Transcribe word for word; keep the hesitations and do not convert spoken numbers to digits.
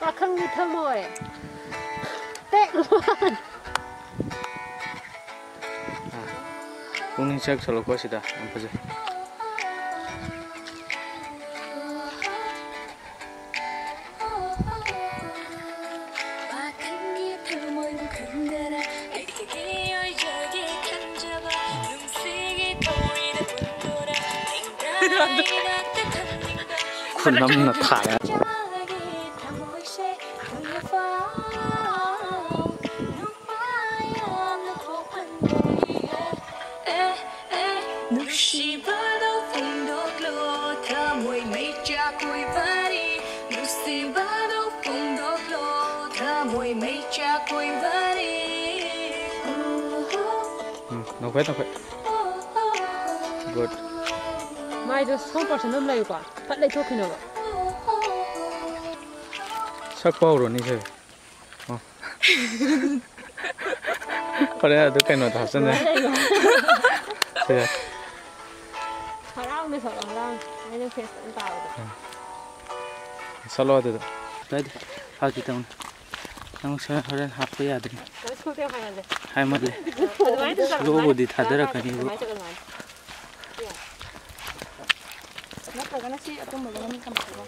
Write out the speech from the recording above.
ꯄꯥꯈꯪꯒꯤ ꯊꯃꯣꯏ꯫ Take one. ꯄꯨꯛꯅꯤꯡ check ꯁꯜꯂꯣꯀꯣ ꯁꯤꯗ꯫ ꯌꯥꯝ ꯐꯖꯩ꯫ ꯈꯨꯅꯝꯅ ꯊꯥꯔꯦ꯫ ꯎꯝ, ꯅꯣꯛꯐꯦꯠ, ꯅꯣꯛꯐꯦꯠ꯫ Good. ꯃꯥꯏꯗꯣ ꯁꯣꯝ ꯄꯥꯔꯁꯟ ꯑꯗꯨꯝ ꯂꯩꯌꯨꯀꯣ꯫ ꯐꯠ ꯂꯩꯊꯣꯛꯈꯤꯅꯣꯕ꯫ ꯁꯛꯄ ꯍꯧꯔꯣꯅꯤꯁꯦ꯫ ꯑꯣ꯫ ꯍꯣꯔꯦꯟ ꯑꯗꯨ ꯀꯩꯅꯣꯗ ꯍꯥꯞꯆꯤꯟꯖꯔꯦ꯫ ꯁꯤꯗ꯫ ꯍꯔꯥꯎꯅ ꯁꯛꯑꯣ, ꯍꯔꯥꯎꯅ꯫ ꯑꯩꯅ ꯐꯦꯁ ꯑꯗꯨꯝ ꯇꯥꯕꯗꯣ꯫ ꯎꯝ꯫ ꯁꯛꯂꯣ ꯑꯗꯨꯗ꯫ ꯀꯥꯏꯗꯦ꯫ ꯐꯥꯒꯤ ꯇꯧꯅꯤ꯫ ꯅꯪ ꯁꯦ ꯍꯣꯔꯦꯟ ꯍꯥꯞꯄ ꯌꯥꯗ꯭ꯔꯤ꯫ ꯁ꯭ꯀꯨꯜ ꯇꯦꯞ ꯍꯥꯏꯃꯜꯂꯦ꯫ ꯍꯥꯏꯃꯜꯂꯦ꯫ ꯑꯗꯨꯃꯥꯏꯅ ꯑꯗꯨꯝ ꯆꯠꯂꯣ, ꯁ꯭ꯂꯣꯕꯨꯗꯤ ꯑꯗꯨꯃꯥꯏꯅ꯫ ꯊꯥꯗꯔꯛꯀꯅꯤꯕꯨ꯫ ꯑꯗꯨꯃꯥꯏꯅ ꯆꯠꯂꯣ, ꯑꯗꯨꯃꯥꯏꯅ꯫ ꯅꯠꯇ꯭ꯔꯒꯅ ꯁꯤ ꯑꯇꯨꯝꯕꯗ ꯑꯗꯨꯝ ꯊꯝꯃꯛꯑꯣ꯫